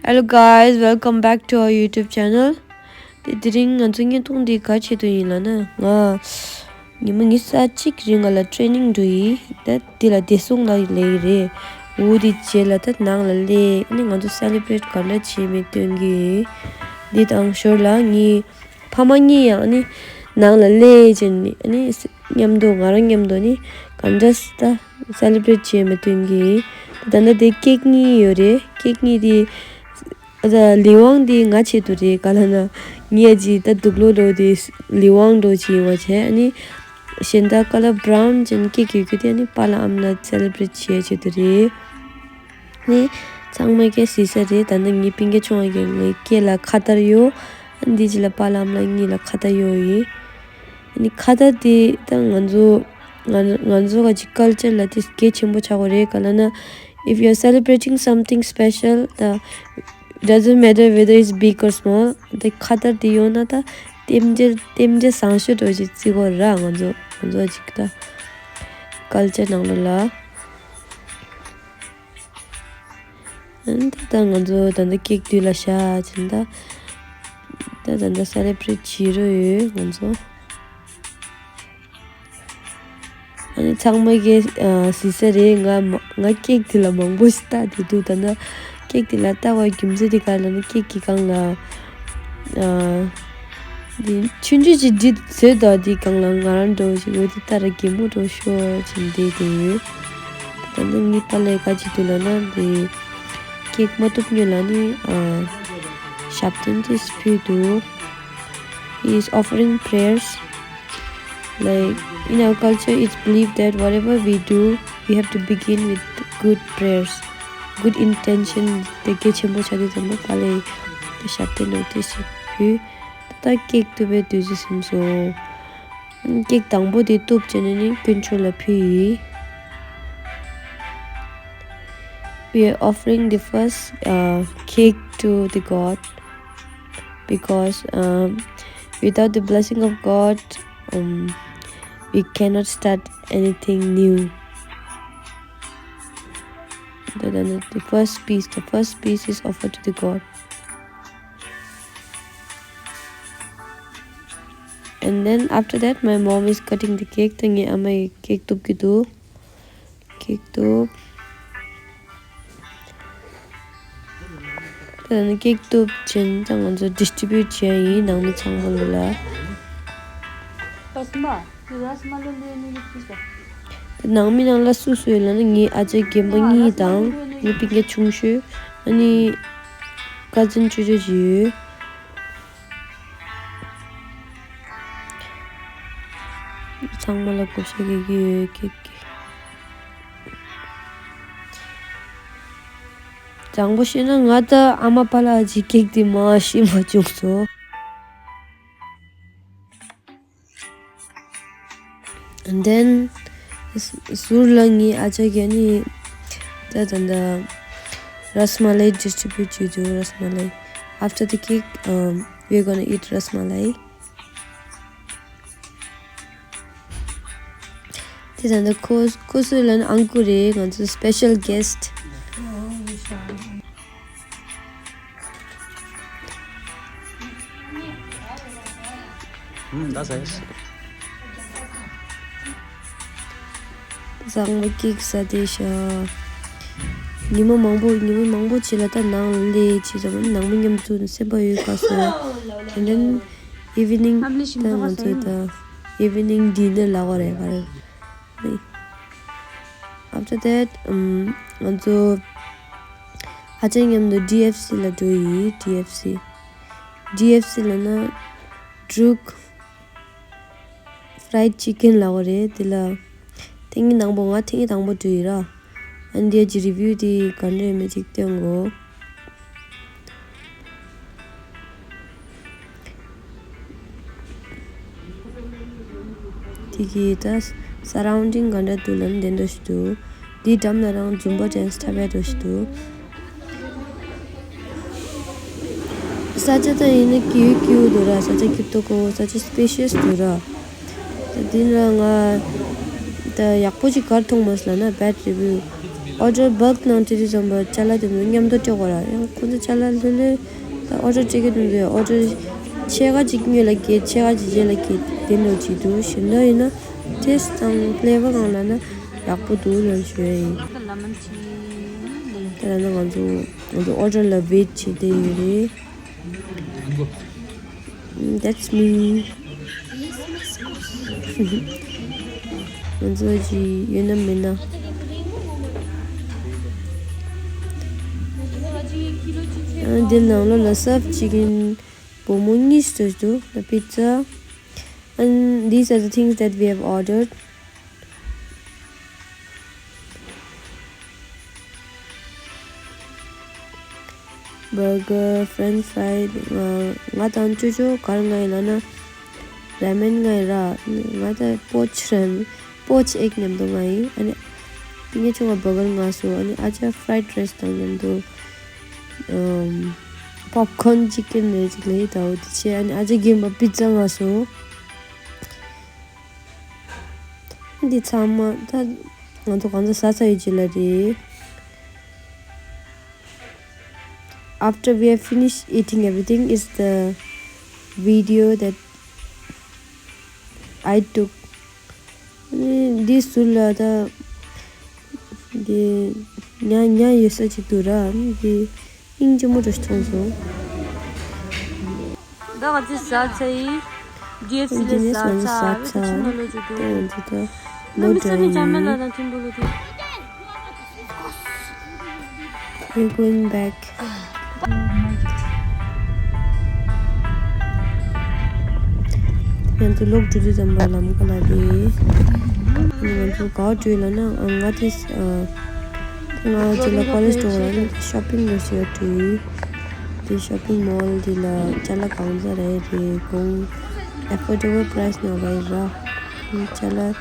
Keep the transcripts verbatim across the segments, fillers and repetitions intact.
Hello guys, welcome back to our YouTube channel. དེ་དེ་རིང་ང་ཚོ་བརྙན་ཐུང་འདི་ག་ཆེད་དུ་ཡིན་ལབ་ན། ང་ཉི་མ་ཉི་ཤུ་རྩ་གཅིག་རིང་ང་ལ་ཊེ་ནིང་འགྲོ་ཡིན། ད་དེ་ལ་བདེ་སྲུང་ལ་ལས་རེད། འོ་དེ་རྗེས་ལ་ད་ནང་ལ་སླེབས། ཨ་ནི་ང་ཚོ་སེ་ལི་བྷི་རེ་ཊི་ག་འདྲ་བྱེད་མིན་སྟོན་གྱི་ཡིན། འདི་དང་ཞོར་ལ་ངའི་ཕ་མ་གཉིས་ཡང་ཨ་ནི་ནང་ལ་སླེབས་བྱས་ནས་ཨ་ནི་མཉམ་དུ་ང་རང་མཉམ་དུ་ནི་ག་འདྲ་ད་སེ་ལི་བྷི་རེ་ཊི་བྱེད་མིན་སྟོན་གྱི་ཡིན། ད་ལྟ་དེ་ཀེག་གཉིས་ཡོད་རེད། ཀེག་གཉིས་དེ་ཨ་ད་ལི་ཝང་དེ་ང་ཆེད་དུ་རེད། ག་ལབ་ན་ངའི་ཨ་ཅེ་ད་དུག་ལོག་འགྲོ་དེ་ལི་ཝང་འགྲོ་བྱེད་ཡོང་བ་བྱས། ཨ་ནི་གཞན་དག་ཀ་ལར་བྷ་རའུན་ཅན་ཀེག་ཡོད་རྒྱུ་དེ་ཨ་ནི་པཱ་ལགས་ཨ་མ་ལགས་སེ་ལི་བྷི་རེ་ཊི་བྱེད་ཆེད་དུ་རེད། ནི་ཚང་མས་ཀྱང་གཟིགས་ས་རེད། ད་ནི་ངའི་སྤུན་ཀྱག་ཆུང་བ་གི་ངའི་སྐེ་ལ་ཁ་དར་ཡོད། ཨ་ནི་འདི་རྗེས་ལ་པཱ་ལགས་ཨ་མ་ལགས་གཉིས་ལ་ཁ་དར་ཡོད་ཡིན། ཨ་ནི་ཁ་དར་དེ་ད་ང་ཚོ་ང་ང་ཚོ་ག་ཅིག་ཀལ་ཅར་ལ་དེ་གལ་ཆེན་པོ་ཆགས་ཀྱི་རེད། ག་ལབ་ན། If you are celebrating something special, the doesn't matter whether it's big or small, the ཁ་དར་དེ་ཡོད་ན་ད་རྟེན་འབྲེལ་རྟེན་འབྲེལ་བཟང་ཤོས་འདྲ་ཅིག་བརྩི་དགོས་ར། ང་ཚོ་ང་ཚོ་ཅིག་ད་ཀལ་ཅར་ནང་ལོགས་ལ། ཨ་ནི་ད་ལྟ་ང་ཚོ་ད་ལྟ་ཀེག་དུས་ལ་བཞག་ཅིང་ད། ད་ད་ལྟ་སེ་ལི་བྷི་རེ་ཊི་བྱེད་རོགས་ཡོད་ང་ཚོ། ཨ་ནི་ཚང་མ་གིས་ཨ་གཟིགས་ས་རེད། ང་མ་ང་ཀེག་དེ་ལ་མང་པོ་ཞིག་བལྟས་བསྡད་འདུག་ད་ནི་ཀེག་དེ་ལ་བལྟ་བའི་རྒྱུ་མཚན་དེ་ག་ལབ་ན་ཀེག་གི་སྒང་ལ་ཨ་འདི་ཆུང་ཆུང་ཅིག་འབྲི་བཟོས་འདུག་དེའི་སྒང་ལ་ང་རང་འདྲ་བོ་ཞིག་འོ་དེ་ལྟ་ར་གད་མོ་འདྲ་བོ་ཤོར་བྱས་བསྡད་བསྡད་ཡོད། ད་ནི་ངའི་པཱ་ལགས་ག་ཅིག་འདུག་ལབ་ན་འདི་ཀེག་མ་གཏུབ་སྔོན་ལ་ནི་ཨ་ཞབས་བརྟན་ཅིག་ཕུལ་འདུག He is offering prayers. Like, in our culture, it's believed that whatever we do, we have to begin with good prayers, good intention. དེ་གལ་ཆེན་པོ་ཆགས་དུས་ཙམ་པ་པཱ་ལགས་ཞབས་བརྟན་འདྲ་བོ་དེ་ཞིག་ཕུལ། ད་ཀེག་གཏུབ་པའི་དུས་ཚོད་ཟིན་སོང་། ཀེག་དང་པོ་དེ་གཏུབ་བྱས་ནས་ནི་དཀོན་མཆོག་ལ་ཕུལ་ཡིན། We are offering the first uh, cake to the God because um, without the blessing of God, um, we cannot start anything new. The, the, the first piece, the first piece is offered to the God. And then after that, my mom is cutting the cake. ད་ངའི་ཨ་མ་ཡིས་ཀེག་གཏུབ་ཀྱི་འདུག་ཀེག་གཏུབ། ད་ནི་ཀེག་གཏུབ་བྱས་ད་ང་ཚོ་ཌིས་ཊི་བིའུཊ་བྱས་ཡིན་ནང་མི་ཚང་མ་ལ། ད་ནང་མི་ནང་ལ་སུ་སུ་ཡོད་ལབ་ན་ངའི་ཨ་ཅག་རྒན་པ་གཉིས་དང་ངའི་སྤུན་ཀྱག་ཆུང་ཤོས་ཨ་ནི་ཀ་ཛིན་ཅོ་ཅོ་ཅིག་ཡོད། ཚང་མ་ལ་བགོ་བཤའ་རྒྱག་གི་ཡོད་ཀེག་གི། དྲང་པོ་བཤད་ན་ང་ད་ཨ་མ་པཱ་ལགས་ཀྱི་ཀེག་དེ་མར་ཤེས་མ་བྱུང་སོང་། And then ཟུར་ལ་ངའི་ཨ་ཅག་གིས་ནི་ད་ད་ད་རཱས་མ་ལའི་ཌིས་ཊི་བིའུཊ་བྱེད་འདུག་རཱས་མ་ལའི། After the cake, um, we're gonna eat ras malai. དེ་ད་ད་ཁོ་ཁོ་ཚོ་ལ་ཨང་ཀུ་རེད། ང་ཚོ་སི་པེ་ཤལ་གེ་སི་ཊི། ཚང་མ་ཀེག་ཟ་བསྡད་ཤག་ཉི་མ་མང་པོ་ཉི་མ་མང་པོ་ཅིག་ལ་ད་ནང་ལ་སླེབས་ཅིག་ཙམ་ནང་མི་མཉམ་དུ་སེམས་པ་ཡོད་དགའ་སོང་། And then evening ད་ང་ཚོ་ད་evening dinner ལབ་དགོས་རེད་ག་རེ། After that, um, ང་ཚོ་ཨ་ཅག་མཉམ་དུ་ཌི་ཨེཕ་སི་ལ་འགྲོ་ཡི། ཌི་ཨེཕ་སི། ཌི་ཨེཕ་སི་ལབ་ན་འབྲུག་ཕ་རའེ་ཌི་ཅི་ཀན་ལབ་དགོས་རེད། དེ་ལ་ཐེངས་དང་པོ་ང་ཐེངས་དང་པོ་འགྲོ་ཡི་ར། ཨ་འདི་ཀྱི་རི་བིའུ་དེ་ག་འདྲ་ཡོད་མེད་ཅིག་སྟོན་དགོས། དེ་གི་ད་surrounding ག་འདྲ་འདུག་ལབ་ན་བདེ་འདྲ་ཞིག་འདུག་འདིའི་འགྲམ་ལ་རང་ཛུམ་བྷ་ཌེན་སི་འཁྲབ་ཡ་འདྲ་ཞིག་འདུག་ས་ཆ་ད་ཡིན་ན་སྐྱིད་སྐྱིད་འདུག་ར། ས་ཆ་སྐྱིད་པོ་འདུག་ས་ཆ་སི་པེ་ཤི་ཡས་འདུག་ར། ད་འདི་ན་ང་ད་ཡག་པོ་ཅིག་ག་རེ་མཐོང་མ་སོང་ལབ་ན་bad review། ཨོ་ཌར་བག་ནང་སྤྲད་དུས་ཙམ་པ་ཅ་ལག་དེ་ཚོ་མཉམ་དུ་སྤྲད་དགོས་ར། ཡང་ཁོ་ཚོ་ཅ་ལག་ལྷོད་ལྷོད་ད་ཨོ་ཌར་སྤྲད་ཀྱི་འདུག་འདུག་ཨོ་ཌར་ཕྱེད་ཀ་ཅིག་སྔོན་ལ་སྐྱེལ། ཕྱེད་ཀ་ཅིག་རྗེས་ལ་སྐྱེལ། དེ་འདྲ་ཅིག་འདུག་གཞན་དག་ཡིན་ན་ཊེ་སི་ཊི་དང་ཕི་ལེ་བར་གང་ལབ་ན་ཡག་པོ་འདུག་ལབ་ཞུ་ཡ་ཡིན། ད་ལབ་ན་ང་ཚོ་ང་ཚོ་ཨོ་ཌར་ལ་ཝེ་ཊི་བྱེད་བསྡད་ཡོད་རེད། That's me. ང་ཚོ་གི་ཡོད་ན་མེད་ན། ཨ་འདི་ནང་ལོགས་ལ་སབ་ཅི་ཀན་བུ་མོ་གཉིས་སུ་འདུག the pizza. And these are the things that we have ordered. Burger, French fry, ང་ང་དང་ཅོ་ཅོ་གར་ང་ཡིན་ལ་ན་ར་མེན་ང་ཡིན་ར། ང་ད་པོ་ཆི་ར་མེན་པོ་ཆི་ཨེག་མཉམ་དུ་ང་ཡིན། ཨ་ནི་ཕི་ཉེ་ཆུང་ང་བར་གར་ང་སོ། ཨ་ནི་ཨ་ཅག་ཕ་རའེ་ཌི་རའེ་སི་དང་མཉམ་དུ་ཨམ་པོབ་ཀོན་ཅི་ཀན་རེ་ཅིག་ལ་ཡི་ད་འོ་དེ་ཆེ། ཨ་ནི་ཨ་ཅག་རྒན་པ་པི་ཛ་ང་སོ། འདི་ཚང་མ་ད་ང་ཚོ་གང་ཚོ་ཟ་ཚ་ཡོད་ཅི་ལ་རེད། After we have finished eating everything is the video that I took. འདི་ཟུར་ལ་ད་འདི་ཉ་ཉ་ཡོད་ས་ཅིག་འདུག་ར། འདི་སྙིང་རྗེ་མོ་འདྲ་ཞིག་མཐོང་སོང་། ད་ང་ཚོས་ཟ་ཚར་ཡིན། ཀེ་ཨེཕ་སི་ལ་ཟ་ཚར། ད་ཁྱིམ་ནང་ལོག་འགྲོ་འདུག་ད་ང་ཚོ་ད་ལོག་འགྲོ་ཡིན། We're going back. ང་ཚོ་ལོག་འགྲོ་དུས་ཙམ་པ་ལམ་ཁ་ལ་རེད། ང་ཚོ་ག་པར་འགྲོ་ཡིན་ལབ་ན་ང་དེ་ང་ཅི་ལ་ཀོ་ལེ་ཇི་འགྲོ་ལ་ནི་ཤོ་པིང་འགྲོ་ཞེས་འགྲོ་ཡིན། དེ་ཤོ་པིང་མོལ་དེ་ལ་ཅ་ལག་གང་ཚ་རེད་རེད་གོང་ཨེ་ཕོར་ཌེ་བལ་པ་རའེ་སི་ནང་ལ་ཡིན་ར། ཅ་ལག་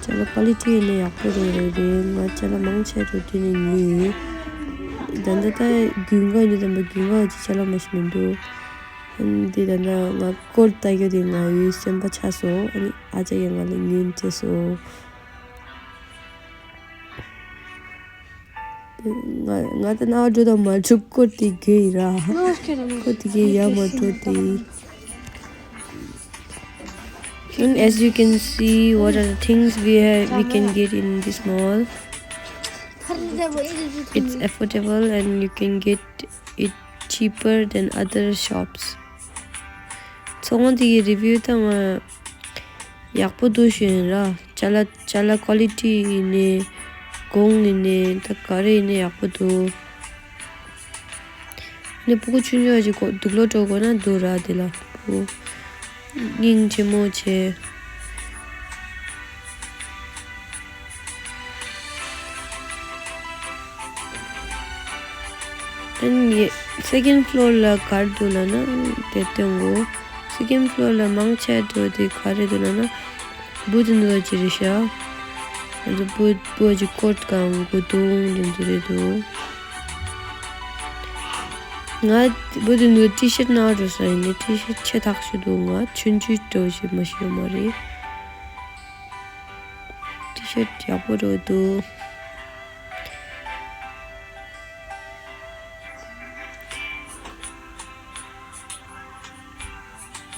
ཅ་ལག་ཀོ་ལི་ཊི་ཡིན་ན་ཡག་པོ་རེད་རེད་རེད། ང་ཅ་ལག་མང་ཆེ་འགྲོ་དུས་ནས་ཉོས་ཡོད། ད་ལྟ་ད་རྒྱུན་ག་ཡིན་དུས་ཙམ་པ་རྒྱུན་ག་ཅི་ཅ་ལག་མ་ཞིག་མི་འདུག་ཨ་ནི་དེ་ད་ལྟ་ང་སྐོར་ལྟ་རྒྱུ་དེ་ང་ཡོད་སེམས་པ་ཆགས་སོང་། ཨ་ནི་ཨ་ཅག་གིས་ང་ལ་ཉོས་བྱས་སོང་། ང་ང་ད་ནང་འགྲོ་དང་མ་འགྲོ་སྐོར་དེ་དགོས་ཡིན་ར། སྐོར་དེ་གས་ཡར་མར་འགྲོ་དེ། And as you can see, what are the things we have, we can get in this mall? It's affordable and you can get it cheaper than other shops. ཚོང་དེ་གི་རི་བིའུ་དང་ཡག་པོ་འདུག་ཞུ་ཡིན་ར། ཅ་ལག་ཅ་ལག་ཀོ་ལི་ཊི་ཡིན་ནའི་གོང་ཡིན་ནའི་ད་ག་རེ་ཡིན་ནའི་ཡག་པོ་འདུག་ནི་སྤུ་གུ་ཆུང་ཆུང་ཞིག་གོ་དུག་ལོག་འགྲོ་དགོས་ན་འདུག་ར་དེ་ལ་སྤུ་གུ་སྙིང་རྗེ་མོ་བྱས། ཨན་ཡེ་སེ་ཀེན་ཕི་ལོར་ལ་ག་རེ་འདུག་ལབ་ན་དེ་སྟོན་གོ། སེ་ཀེན་ཕི་ལོར་ལ་མང་ཆེ་འགྲོ་དེ་ག་རེ་འདུག་ལབ་ན་བུ་དེ་འདུག་ཅི་རེད་ཤག་ང་ཚོ་བུ་བུ་ཅིག་ཀོཊ་གང་གོ་དུང་དེ་འདུག་རེད་འདུག་ང་བུ་དེ་འདུག་ཊི་ཤར་ནང་འགྲོ་ས་ཡིན་ནི་ཊི་ཤར་ཆེ་ཐག་ཆོད་འདུག་ང་ཆུང་ཆུང་འགྲོ་ཞིག་མ་ཤེས་མ་རེད། ཊི་ཤར་ཡག་པོ་འགྲོ་འདུག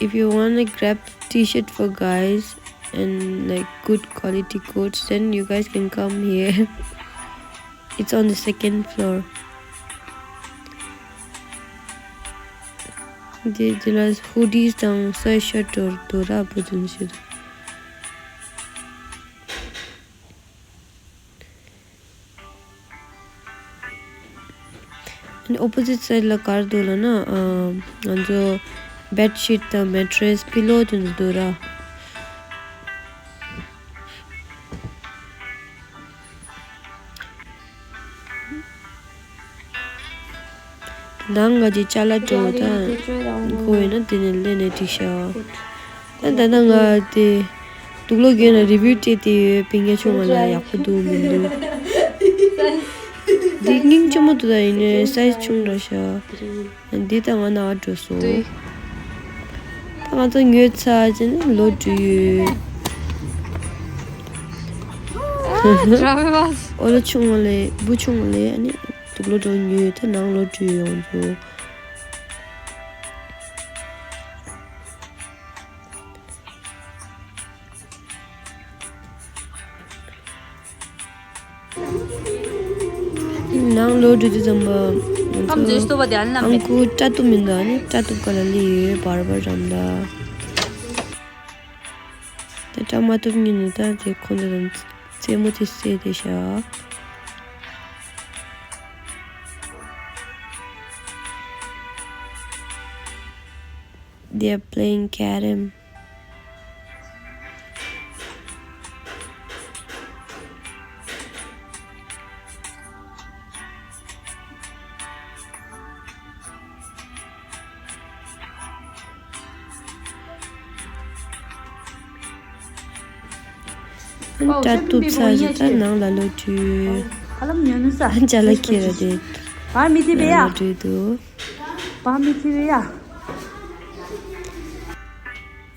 If you wanna grab t-shirt for guys and like good quality coats, then you guys can come here. It's on the second floor. འདི་འདི་ལ་ཧུ་ཌིས་དང་སུ་ཝེ་ཤར་ཊི་འདུག་ར་བུ་དེ་ཚོ། ཨོ་པོ་ཟིཊ་སའིཌ་ལ་ག་རེ་འདུག་ལབ་ན་ང་ཚོ་བེཌ་ཤིཊ་དང་མེ་ཊི་རེ་སི་པི་ལོ་དེ་ཚོ་འདུག་ར། ནང་ང་ཅིག་ཅ་ལག་སྤྲོ་བོ་དང་དགོས་ཡོད་ན་དེ་ནས་ལེན་ནས་འགྲིག་ཤག་ད་ད་ལྟ་ང་དེ་དུག་ལོག་གྱོན་ལ་རི་བིའུ་སྤྲད་དེ་ཡོད། སྤུན་ཀྱག་ཆུང་བ་ལ་ཡག་པོ་འདུག་མི་འདུག་འདི་སྙིང་རྗེ་མོ་འདུག་ད་ཡིན་ནའི་སའིཛ་ཆུང་དྲགས་ཤག་འདི་ད་ང་ནང་འགྲོ་སོང་། ད་ང་ཚོ་ཉོས་ཚར་རྗེས་ནས་ལོག་འགྲོ་ཡོད། འདྲ་བས་བ། ཨོ་ལོ་ཆུང་བ་ལས་བུ་ཆུང་བ་ལས་ཨ་ནི་དུག་ལོ་འགྲོ་ཉོས་ད་ནང་ལོ་བྲུས་ཡོང་རྒྱུ། ནང་ལོ་འགྲོ་དུས་ཙམ་པ་ང་ཁམ་ཚོ་ཇེ་སྟོ་བ་དེ་ཨན་ལམ་ཨང་མེད། ཀུ་སྐྲ་གཏུབ་མི་འདུག་ཨ་ནི་སྐྲ་གཏུབ་ག་ལ་ལི་ཡོད་བར་བར་རམ་ད། ད་སྐྲ་མ་གཏུབ་ཉིན་ནི་ད་དེ་ཁོང་ཚོ་དང་རྩེད་མོ་དེ་རྩེ་དེ་ཤག They're playing carom. སྐྲ་གཏུབ་ས་ཞིག་ད་ནང་ལ་ལོ་བྲུས། ཧ་ལམ་ཉོ་ནུས་ས། ཅ་ལག་ཁྱེར་ར་དེ་བ་མི་ཐི་བེ་ཡ། ནང་ལ་བྲུས་འདུག་བ་མི་ཐི་བེ་ཡ།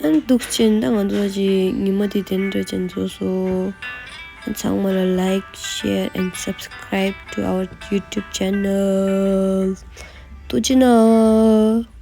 ཨན་འདུག་ཅན་ད་ང་ཚོ་ཅིག་ཉི་མ་དེ་དེ་འདྲ་ཅན་བཟོ་སོ། ཚང་མ་ལ་like, share and subscribe to our YouTube channel. ཐུགས་རྗེ་གནང་།